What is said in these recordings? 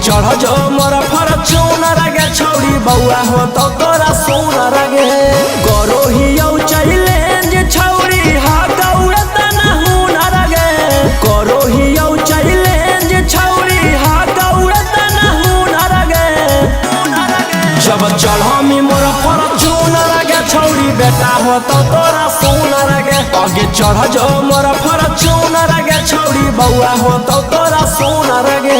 चढ़ जो मोर फॉर्च्यूनर गे छौड़ी बौआ हो तो तोरा सोनर गे। करो ही यौ चैलेंज छौड़ी हा गौरा तना हुनर गे। करो ही यौ चैलेंज छौड़ी हा गौरा तना हुनर गे। जब चढ़मी मोर फॉर्च्यूनर गे छौड़ी बेटा हो तो तोरा सोनर गे। आगे चढ़ जो मोर फॉर्च्यूनर गे छौड़ी बौआ हो तो तोरा सोनर गे।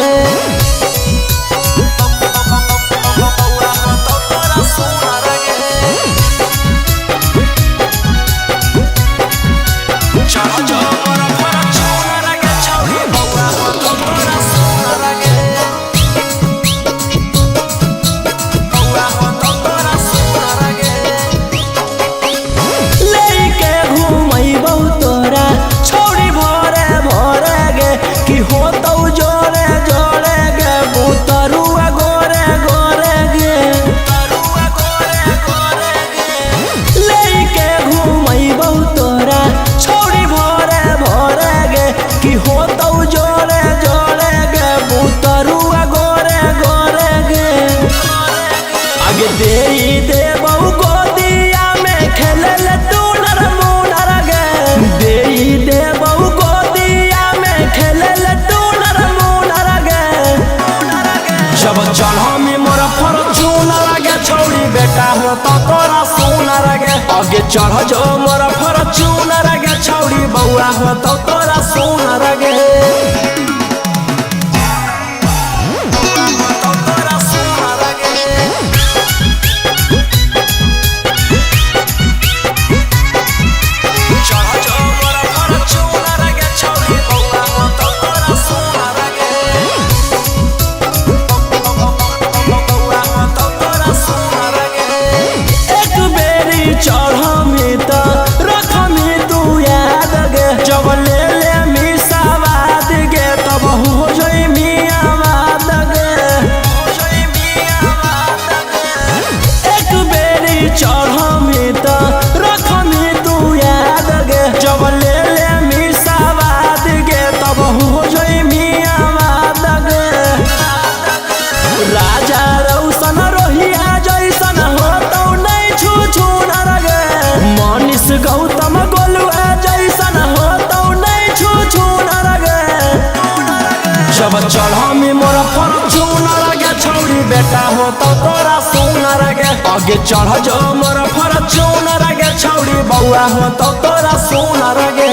जब चढ़मी मोर फॉर्च्यूनर गे छौड़ी बेटा हो तो तोरा सोनर गे। आगे चढ़ जो मोर फॉर्च्यूनर गे छौड़ी बौआ हो तो तोरा सोनर गे। गौतम गोलुआ जैसन हो तो नहीं छू छू गे। जब चढ़मी मोर फॉर्च्यूनर गे छौड़ी बेटा हो तो तोरा सोनर गे। आगे चढ़ जो मोर फॉर्च्यूनर गे छौड़ी बौआ हो तो तोरा सोनर गे।